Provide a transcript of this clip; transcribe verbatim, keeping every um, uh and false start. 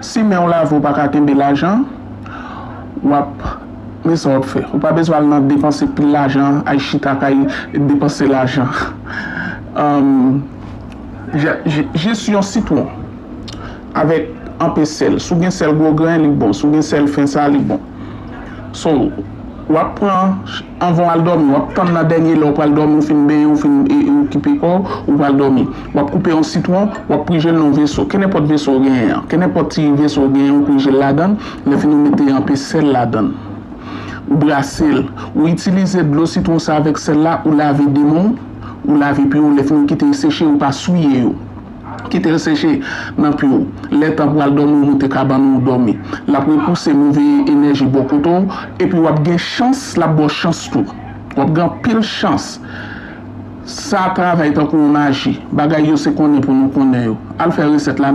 Si men w lave, ou pa ka kenbe lajan, w ap, men sa w ap fè. Ou pa bezwen al nan depanse pil lajan, al chita kay depanse lajan. Um, je- je- Jesyon sitwon avèk anpe sèl. Si w gen sèl gwo grenn, li bon. Si w gen sèl fen sa, li bon. So, w ap pran, anvan w al dòmi, w ap tann nan dènye lè w pral dòmi, ou fin benyen, ou fin e, e okipe kò w, ou pral dòmi. W ap koupe yon sitwon, w ap prije l nan yon veso. Kenenpòt veso w genyen an, kenenpòt ti veso w genyen, ou prije l ladan l, lè fini ou mete anpe sèl ladan l. Ou brase l, ou itilize dlo sitwon sa avèk sèl la, ou lave de men w, ou lave pye w, lè fini kite l seche, ou pa souye yo. Kite l seche nan pye w. Lè tan pou al dòmi, ou moute kabann ou, ou dòmi. L ap repouse move enèji bò kote w, epi w ap gen chans, l ap ba w chans tou. W ap gen anpil chans. Sa travay tankou yon maji. Bagay yo se konnen pou nou konnen yo. Al fè resèt la